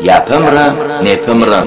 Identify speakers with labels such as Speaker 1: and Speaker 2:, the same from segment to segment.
Speaker 1: Япэмрэ непэмрэ.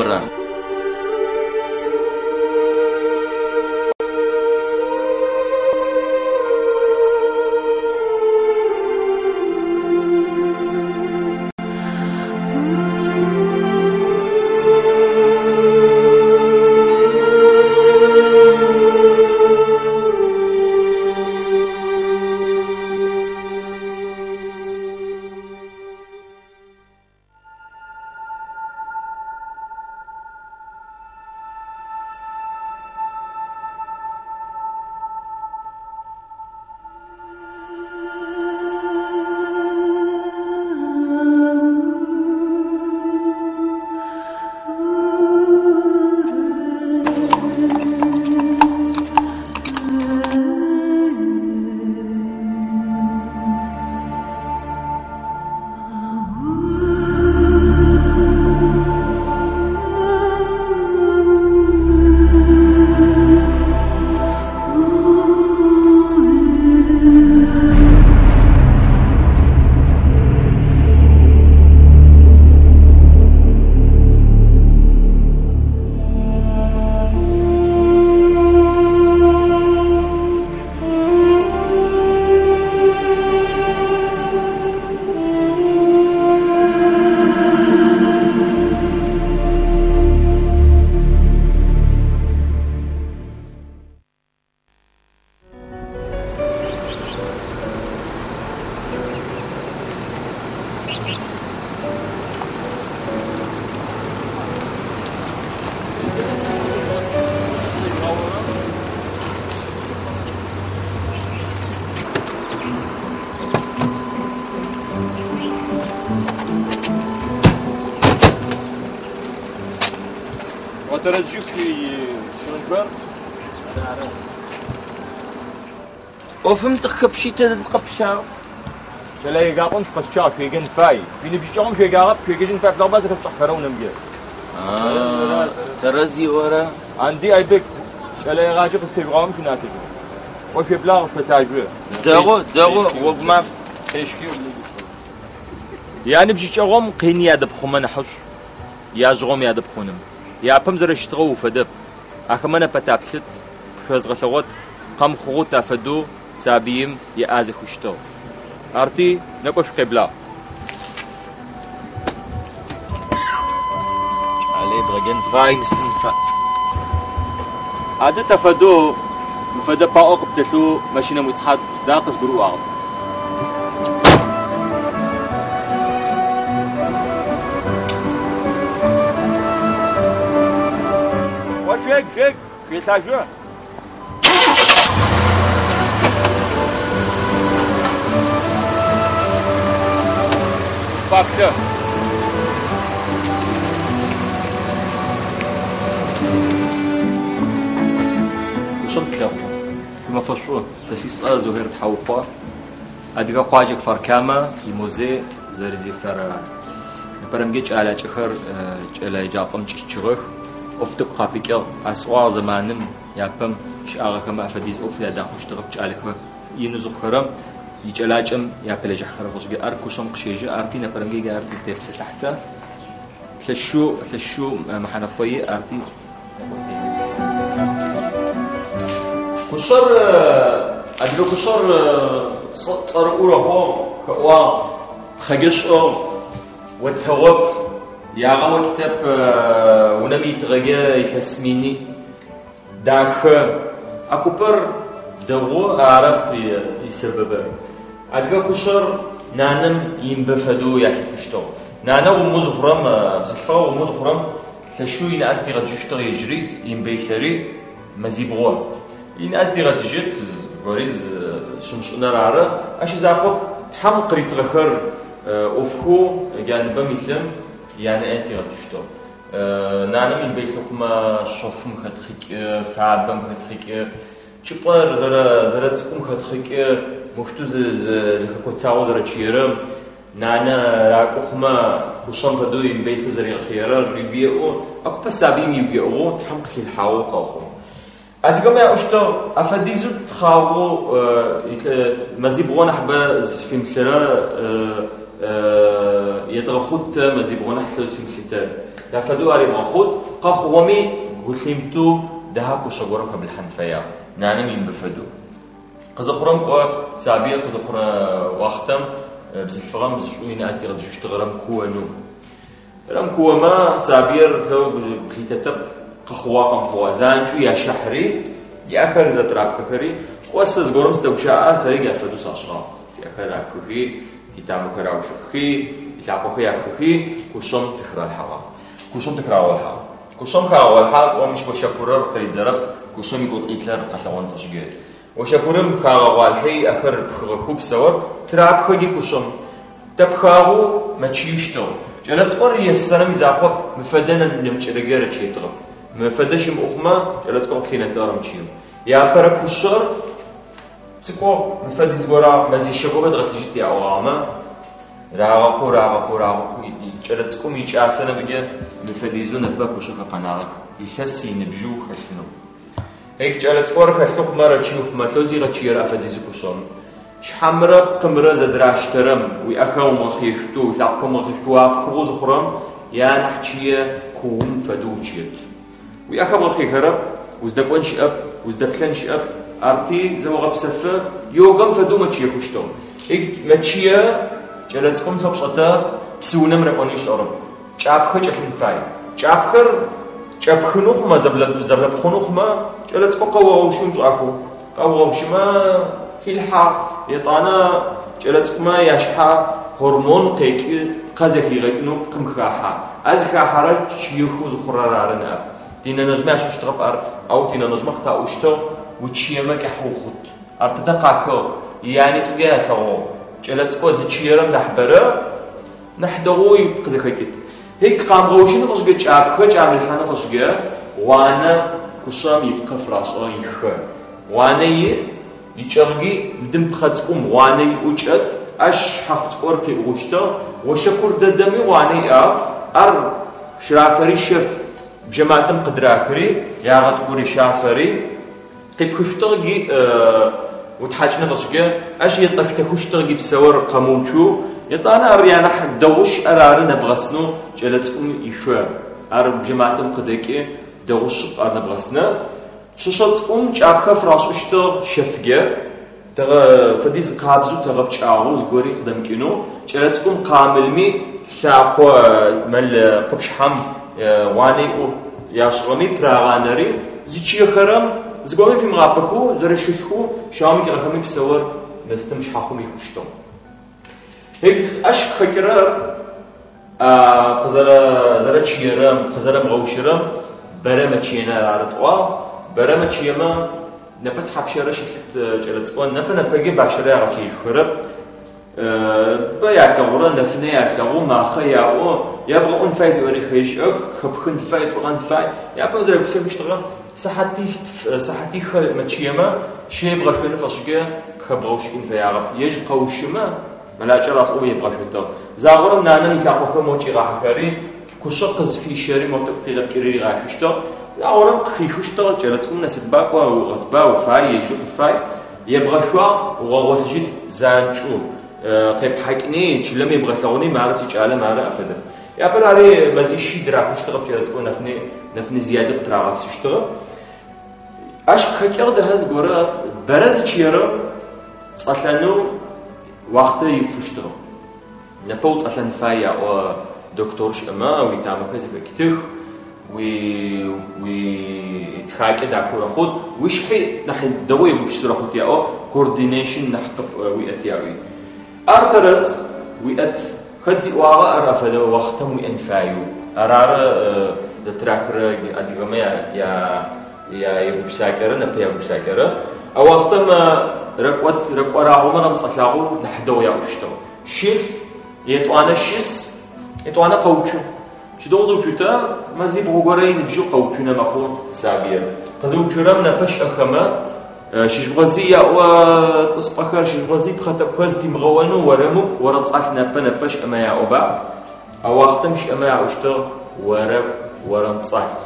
Speaker 2: Отэрэзжьых щыгъынхэр.
Speaker 1: Ӏофым тыкъыхэпщи тэ тыкъэпщагъ.
Speaker 2: Кӏэлэеджакӏом шъукъэсщагъ, шъуеджэн фай. Шъуиныбжьыкӏэгъум шъуеджагъэп, шъуеджэжьын фай, плъэгъуба зэхэпшӏыхьэхэрэ унэмкӏэ.
Speaker 1: Тэрэз иӏорэ.
Speaker 2: Анди Айбек, кӏэлэегъаджэ къызтежъугъаом шъунатэжьыгъ. О шъуеблагъ, шъуфэлъажъо.
Speaker 1: Дэгъу, дэгъу, гъогу маф.
Speaker 2: Яныбжьыкӏэгъум къини ядэпхъумэ нахьышӏу, яжъыгъом ядэпхъуным. Япэм зэрэщытыгъэу уфэдэп. Ахэмэ нэпэ таплъыт, къышъозгъэлъэгъот, къэмыхъугъэу тафэдэу сабыим еӏазэхэу щытыгъ. Арти, нэкӏо шъукъеблагъ.
Speaker 1: Кӏалэ ебгъэджэн фай, мыстын фай.
Speaker 2: Адэ тафэдэу мыфэдэ паӏо къыптелъэу машинэм уицӏыхьат, да къызгурыӏуагъэп. О шъуег, шъуег, шъуелъажъо. Паплъэ. Гущэм тлъэхъу. Шъуимэфэшӏу, сэ сицӏэ Зухер Тхьаухъо. Адыгэ къуаджэ Кфар-Камэ имузей зэрэзефэрэр ары. Непэрэмкӏэ кӏэлакӏэхэр кӏэлэеджапӏэм кӏисчыгъэх. ӏоф тӏэкӏу къапыкӏыгъ. А сӏуагъ зэманым япэм щыӏагъэхэм афэдиз ӏоф ядэхъущтыгъэп кӏалэхэр ины зыхъухэрэм икӏэлакӏэм япэлэжьыхьэхэрэ фэшӏкӏэ ар кушъэм къыщежьэ, арти непэрэмкӏэ ар тызтепсэлъыхьтэ. Лъэшэу, лъэшэу мэхьанэшхо иӏ, арти Кушъэр, адыгэ кушъэр цӏэрыӏо рэхъугъ, хэӏуагъ, пхъэкӏэ шӏыгъ, отэгъоп, ягъэ окӏытэп, унэм итыгъэкӏэ илъэс мини. Дахэ. А купэр дэгъу, арэп исэбэбыр. Адыгэ кушъэр нанэм имбэ фэдэу ялъытыщтыгъ. Нанэ гъумэу зыхъурэм, бзылъфыгъэ гъумэу зыхъурэм лъэшэу инаӏэ зытигъэтыжьыщтыгъ ежьыри, имбэ илъэри мэзибгъо. Инаӏэ зытигъэтыжьыт, зыгори щымышӏынэр ары. Ащ изакъоп, Тхьэм къыритыгъэхэр ӏофхэу джаныбэм илъым янэӏэ тигъэтыщтыгъ. Нанэм имбэ илъы хъумэ шъофым хэтхъыкӏы, фабэм хэтхъыкӏы, чӏыпӏэр зэрэцӏыкӏум хэтхъыкӏы, моущтэу зэхэкоцагъэу зэрэчъыерэм, нанэ ракӏо хъумэ кушъэм фэдэу имбэ илъэу зэригъэхъыерэр ыгу еӏу, а купэ сабыим ыгу еӏугъэу Тхьэм къыхилъхьагъэу къэхъу. Адыгэмэ яӏощтыгъ, афэдизэу тхъагъоу мэзибгъо нахьыбэ зыфимылъырэ Едгъэхъут тэ мэзибгъо нахь лъэу зыфимылъытэр. Тафэдэу ар ебгъэхъут, къэхъугъэми гу лъимытэу дахэ кушъэ горэм хэблъхьан фэягъ, нанэм имыбы фэдэу. Къызыхъурэм кӏо, сабыир къызыхъурэ уахътэм бзылъфыгъэм зышӏу инаӏэ зытигъэтыжьыщтыгъэрэм куонэу. Рэм куомэ, сабыир лъэу гу лъитэтэп, къэхъугъа къэмыхъугъа. Занкӏэу ящэхьри, иӏэхэр зэтырапхэхэри, кӏо сэ зыгорэм сыдэгущыӏэ, сэри джащ фэдэу сашӏыгъагъ. Тиӏэхэр рапхыхи, титамэхэр раущэхыхи, тилъакъохэр япхыхи, кушъэм тыхыралъхьэгъагъ. Кушъэм тыхырагъэгъолъхьагъ. Кушъэм хагъэгъолъхьагъ, кӏо мыщ ощэкурэр къыридзэрэп, кушъэм икӏоцӏилъэр къэлъэгъон фэшӏыджэ. Ощэкурым хагъэгъуалъхьи, ыӏэхэр пхыгъэхэу псэор тырапхэги кушъэм. Тэпхагъэу мэчыищтыгъ. Кӏэлэцӏыкӏур есэрэм изакъоп, мы фэдэ нэмыкӏырэгэ рэчыетыгъэп. Мы фэдэ щымыӏэу хъумэ, кӏэлэцӏыкӏур къылъинэтыгъэр мычыеу. Иапэрэ кушъэр цӏыкӏугъ, мы фэдиз горагъ, мэзищэ горэ дгъэлъыжьыт яӏогъагъэмэ, рагъэкъоу, рагъэкъоу, рагъэкъоу, кӏэлэцӏыкӏум икӏасэ нэмыкӏэ мы фэдизэу непэ кушъэхэр къэнагъэх, илъэс иныбжьэу хэлъынэу. Ек кӏэлэцӏыкӏур хэлъы хъумэ, рэчый хъумэ, лъэу зигъэчыерэ афэдизы кушъэм. Шъхьэмрэ пкъымрэ зэдыраштэрэм, уиӏэхэр умыгъэхъыешъутэу, уилъакъохэр умыгъэхъыешъутэу уапхыгъэу зыхъурэм, янахь чъые куум фэдэу учыет. Уиӏэхэр бгъэхъыехэрэп, уздэкӏон щыӏэп, уздэплъэн щыӏэп, арти зэогъэпсэфы, йогэм фэдэу мэчыехущтыгъ. Ек мэчые кӏэлэцӏыкӏум лъэу пшӏэтэ псыунэм рэкӏонэу ышӏэрэп. Кӏапхэ кӏэлъын фай. Кӏапхэр кӏэпхынэу хъумэ, зэблэпхъунэу хъумэ, кӏэлэцӏыкӏур къэогъэущын пшӏахэу. Къэогъэущымэ хилъхьагъ. Етӏанэ кӏэлэцӏыкӏумэ яшъхьэ гормон къекӏы, пкъэ зэхигъэкӏынэу пкъым хахьэ. А зыхахьэрэр чъыехэу зыхъурэр ары ныӏэп. Тинэнэжъмэ ясӏощтыгъэп ар, ау тинэнэжъмэ къытаӏощтыгъ, учъыемэ кӏыхьэ ухъут. Ар тыдэ къахыгъ, янитӏукӏэ ялъэгъугъ. Кӏэлэцӏыкӏур зычъыерэм нахьыбэрэ нахь дэгъоу къызэхэкӏыт. Ек къамыгъэущыны фэшӏкӏэ кӏапхэ кӏамылъхьаны фэшӏкӏэ гъуанэ кушъэм ипкъы фырашӏыгъэ ихэ. Гъуанэ иӏ, икӏэгъги мыдым пхъэ цӏыкӏум гъуанэ иӏэу кӏэт, ащ шъхьэхъу цӏыкӏур къиӏугъущтыгъ. Ощэкур дэдэми гъуанэ иӏагъ, ар щырафэри шэф бжьэматэм къыдырахыри, ягъэткӏури щафэри. Къипхышъутыгъги утхьакӏыны фэшӏкӏэ, ащ ецӏэшъутэхыщтыгъги псэор къэмыуцу, етӏанэ ар янахь дэгъоу щыӏэр ары нэбгъэсынэу кӏэлэцӏыкӏум ишъо. Ар бжьэматэм къыдэкӏы, дэгъу шъыпкъ ар нэбгъэсынэ. Пшъэшъэ цӏыкӏум кӏапхэ фырашӏыщтыгъ шэфкӏэ, тэгъэ фэдиз къабзэу тэгъэпкӏагъэу зыгори къыдэмыкӏынэу, кӏэлэцӏыкӏум къамылми лъакъо мэл къупшъхьэм гъуанэ иӏэу яшӏыгъэми пырагъанэри, зычыехэрэм зыгорэми фимыгъапэхэу зэрэщылъхэу щагум икӏыгъэхэми псэор мэстым шъхьахъум ихъущтыгъ. Ек ащ къыхэкӏырэр къызэрэчъыерэм, къызэрэмыгъэущырэм бэрэ мэчъыенэр ары тӏуагъ. Бэрэ мэчъыемэ, непэ тхьапшэрэ щылъыт кӏэлэцӏыкӏо, непэ нэпэги бащэрэ ягъэчъыешъухэрэп. Бэ ялъэгъурэ, нэфынэ ялъэгъу, махъэ яӏо, ябгъэӏон фай зыӏори щыӏэх, хэпхын фай, тӏугъэн фай. Япэм зэрегупсэхыщтыгъэ сыхьатих мэчъыемэ, щэ ебгъэшъоны фэшӏкӏэ къыхэбгъэущыкӏын фэягъэп. Ежь къэущымэ, мэлакӏэ ралӏэу ебгъэшъотыгъ. Загъорэм нанэм илъакъохэр мо кӏигъахьэхэри, кушъэ къызфищэри мо тӏэкӏу къигъэпкӏыри ригъашъущтыгъ. Загъорэм къыхихыщтыгъ, кӏэлэцӏыкӏум нэсытба кӏо, угъэтба, уфай, ежьри къыфай. Ебгъэшъуагъ, угъэгъолъыжьыт занкӏэу. Къепхьакӏыни, чылэм ебгъэлъэгъуни, мары сикӏалэ, мары афэдэп. Япэр ари мэзищи дырахыщтыгъэп кӏэлэцӏыкӏу нэфыни, нэфыни зияди къытырагъэпсыщтыгъэп. Ащ къыхэкӏыгъ дэхэ зыгорэ бэрэ зычъыерэм цӏэлъэнэу уахътэ ифыщтыгъ. Непэ уцӏэлъэн фай яӏо доктор щыӏэмэ, уитамэхэр зэхэкӏытых, уи тхакӏэ дахэу рэхъут, уишъхьи нахь дэгъоу егупшысэу рэхъут яӏо, coordination нахь уиӏэт яӏуи. Ар тэрэз, уиӏэт, хэт зиӏуагъэ ар афэдэ уахътэм уиӏэн фаеу. Ар ары зэтырахырэ адыгэмэ яегупшысакӏэрэ непэ ягупшысакӏэрэ. А уахътэм рэкӏот, рэкӏорагъомэ рэмыцӏэлъагъоу нахь дэгъу яӏущтыгъ. Щылъ, етӏуанэ щыс, етӏуанэ къэуцу. Сыдэу зыуцутэ, мэзибгъу горэ иныбжьэу къэуцунэ мэхъу сабыир. Къызыуцурэм непэ щыӏэхэмэ, щыжъугъэзый яӏо тӏысыпӏэхэр, щыжъугъэзый пхъэтӏэкӏухэр зытимыгъэонэу орэмыкӏу, орэцӏалъ непэ непэ щыӏэмэ яӏоба. А уахътэм щыӏэмэ яӏощтыгъ орэкӏу, орэмцӏалъ.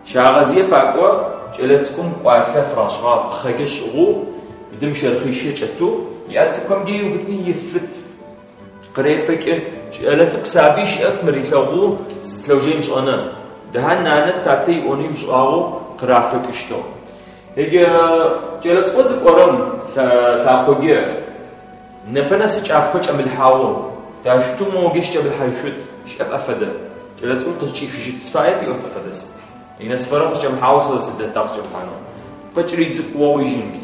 Speaker 2: Щагъэзые пакӏо, кӏэлэцӏыкӏум кӏуалъэ фырашӏыгъагъ пхъэкӏэ шӏыгъэу, идым щэрхъищэ кӏэтэу, иӏэ цӏыкӏухэмкӏэ иубытни ифыт.
Speaker 3: Къырефэкӏы кӏэлэцӏыкӏу сабый щыӏэп мыр илъэгъоу зылъэужэ имышӏэнэ. Дэхьан нанэ татэ иӏонэу имышӏагъэу къырафэкӏыщтыгъ. Еджэ кӏэлэцӏыкӏоу зыкӏорэм лъакъоджэ непэ нэсы кӏапхэ кӏэмылъхьагъэу, тащтэу могэ щыкӏэмылъхьажьышъут, щыӏэп афэдэ. Кӏэлэцӏыкӏум къызкӏихыжьыт сфаеп иӏоп афэдэс. Инэсфэрэм къызкӏэмыхьагъэу сэ сыдэта къызкӏэмыхьанэу. Къыкӏыридзыкӏугъэу ижьынги.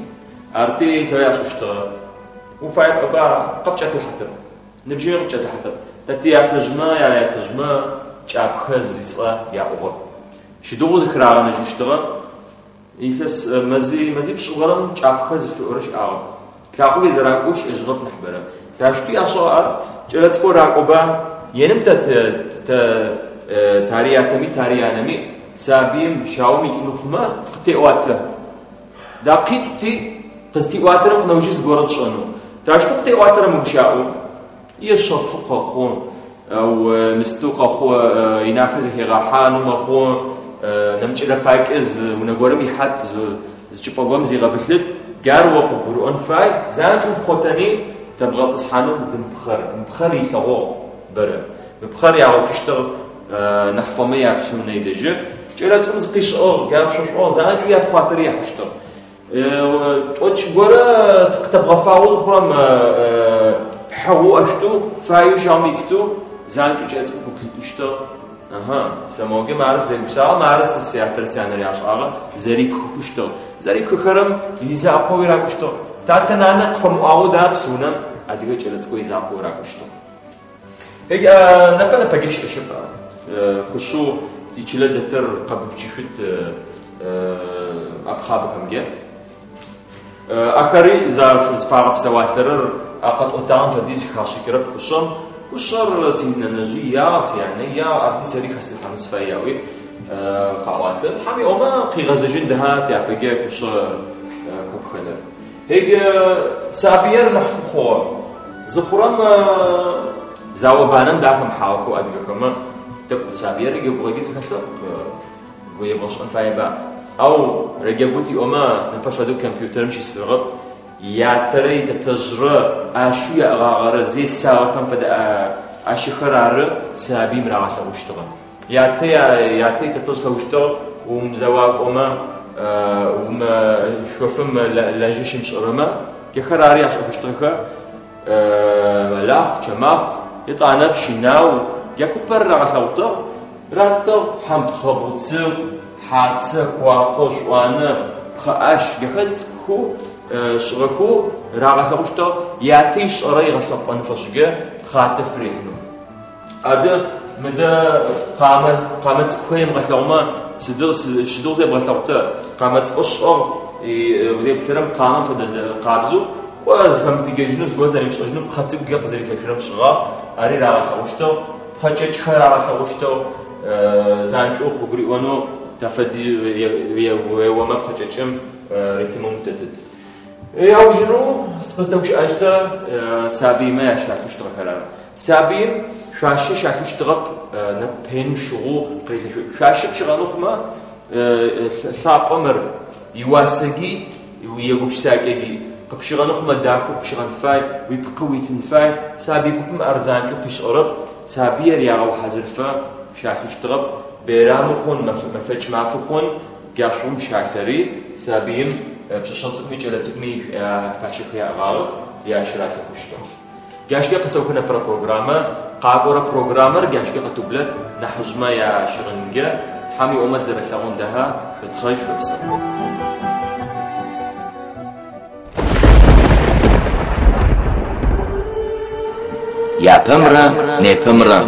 Speaker 3: Арти лъэу яшӏыщтыгъэ. Уфаеп ӏоба къыпкӏэтыхьатэп. Ныбжьыри къыпкӏэтыхьатэп. Тэ тиятэжъмэ яятэжъмэ кӏапхэ зицӏэ яӏугъэп. Щыдыгъу зыхырагъэнэжьыщтыгъэ. Илъэс мэзи мэзи пшӏыгъэрэм кӏапхэ зыфиӏорэ щыӏагъэп. Лъакъо езэракӏоу щыӏэжьыгъэп нахьыбэрэ. Тащтэу яшӏыгъэ ар кӏэлэцӏыкӏоу ракӏоба. Еным тэ тэ тари ятэми тари янэми сабыим шаом икӏыны хъумэ къытеӏуатэ. Дакъитӏу ти къызтеӏуатэрэм къынэужьы зыгорэ тшӏэнэу. Тащтэу къытеӏуатэрэм угущаӏэу. Е шъэфы къэхъу, ау мыстэу къэхъу инахэ зэхегъэхьанэу мэхъу, нэмыкӏырэ пакӏэ зы унэ горэм ихьат, зы чӏыпӏэ горэм зигъэбылъыт, джар о къыбгурыӏон фай, занкӏэу пхъотэни тэбгъэтӏысхьанэу мыпхъэр. Мыпхъэр илъэгъугъ бэрэ. Мыпхъэр ягъэуцущтыгъ нахь фэмэ япсыунэ идэжьы. Кӏэлэцӏыкӏум зыкъишӏыгъ, джар шъошӏугъ, занкӏэу япхъуатэри яхьыщтыгъ. Тӏокӏ горэ къытэбгъэфагъэу зыхъурэм пхьыгъэу ӏэшъутэу, фаеу щагъэм итытэу занкӏэу кӏэлэцӏыкӏу къыплъытыщтыгъ. Аха, сэ могэ мары сызэгупсагъэм, ары сэ сятэрэ сянэрэ яшӏагъэ зэрипхыхущтыгъ. Зэрипхыхэрэм изакъоу ракӏущтыгъ. Татэ нанэ къыфэмыӏуагъэу да псыунэм адыгэ кӏэлэцӏыкӏоу изакъоу ракӏущтыгъ. Непэ нэпэкӏэ щыӏэщэп. Кушъэу тичылэ дэтэр къэбыпчышъут апхъабэхэмкӏэ. Ахэри зыфагъэпсэуалъэрэр къэтӏотагъэм фэдиз хашӏыкӏырэп кушъэм. Кушъэр синэнэжъи ягъ, сянэ ягъ, арти сэри хэслъхьанэу сыфай яӏуи къаӏуатэ. Тхьэм иӏомэ къигъэзэжьын дэхьа тяпэкӏэ кушъэ хэпхэныр. Еджэ сабыер нахь фыхъугъэ. Зыхъурэм зао банэм дахэмыхьагъэхэу адыгэхэмэ тӏэкӏу сабыер егугъэги зыхэлъэп, ебгъэшӏэн фаеба. Ау рэгегут иӏомэ непэ фэдэу компьютерым щысыгъэп. Ятэрэ итэтэжърэ ащэу яӏыгъагъэрэ зесагъэхэм фэдэ ащэхэр ары сабыим рагъэлъэгъущтыгъэ. Ятэ ятэ итэтэжъ лъэущтыгъ, умзэуакӏомэ, ум шъофым лажьэ щымышӏэрэмэ, кехэр ары яшӏэхущтыгъэхэ. Мэлахъу, чэмахъу, етӏанэ пщынау, якупэр рагъэлъэгъутыгъ, ратыгъ хьампхъэбгъу цӏыкӏу, хьацэ, куахъо, шӏуанэ, пхъэӏаш, яхэр цӏыкӏухэу шӏыгъэхэу рагъэлъэгъущтыгъ. Ятэ ишӏэрэ игъэлъэпӏэн фэшӏыкӏэ пхъатэ фырехьынэу. Адэ мыдэ къамэ къамэ цӏыкӏухэр емыгъэлъэгъумэ сыдыгъ сыдыгъ зебгъэлъэгъутэ къамэ цӏыкӏу шӏыгъ узеплъырэм къамэм фэдэ къабзэу кӏо зыхэмыпыджэжьынэу зыгорэ зэримышӏэжьынэу пхъэ цӏыкӏукӏэ къызэрилъэшъурэм шӏыгъагъ. Ари рагъэлъэгъущтыгъ, пхъэкӏэкӏхэр рагъэлъэгъущтыгъ, занкӏэу къыгурыӏонэу тафэди еомэ пхъэкӏэкӏым ритмым тэтыт. Яужьынэу сыкъыздэгущыӏэщтэ сабыймэ ящалъыщтыгъэхэр ары. Сабыим шъуашэ щалъыщтыгъэп нэпеным щыгъэу къырилъэшъу. Шъуашэ пщыгъэнэу хъумэ лъапӏэ мыр иуасэги егупшысакӏэги къыпщыгъэнэу хъумэ дахэу къыпщыгъэн фай, уипкъы уитын фай. Сабый купым ар занкӏэу къишӏэрэп. Сабыер ягъэухьазырфэ щалъыщтыгъэп. Бэйрамы хъун, мэфэкӏ мафэ хъун, джашъом щалъэри сабыим пшъэшъэ цӏыкӏуми кӏэлэ цӏыкӏуми фащэхэр яӏыгъагъэх, ящыралъэхъущтыгъ. Джащкӏэ къэсэухы непэрэ программэ, къакӏорэ программэр джащкӏэ къэтыублэт, нахьыжъмэ ящыгъынкӏэ, Тхьэм иӏомэ зэрэлъэгъун дэхьа, шъутхъэжь шъупсэу.
Speaker 1: Япэмрэ непэмрэ.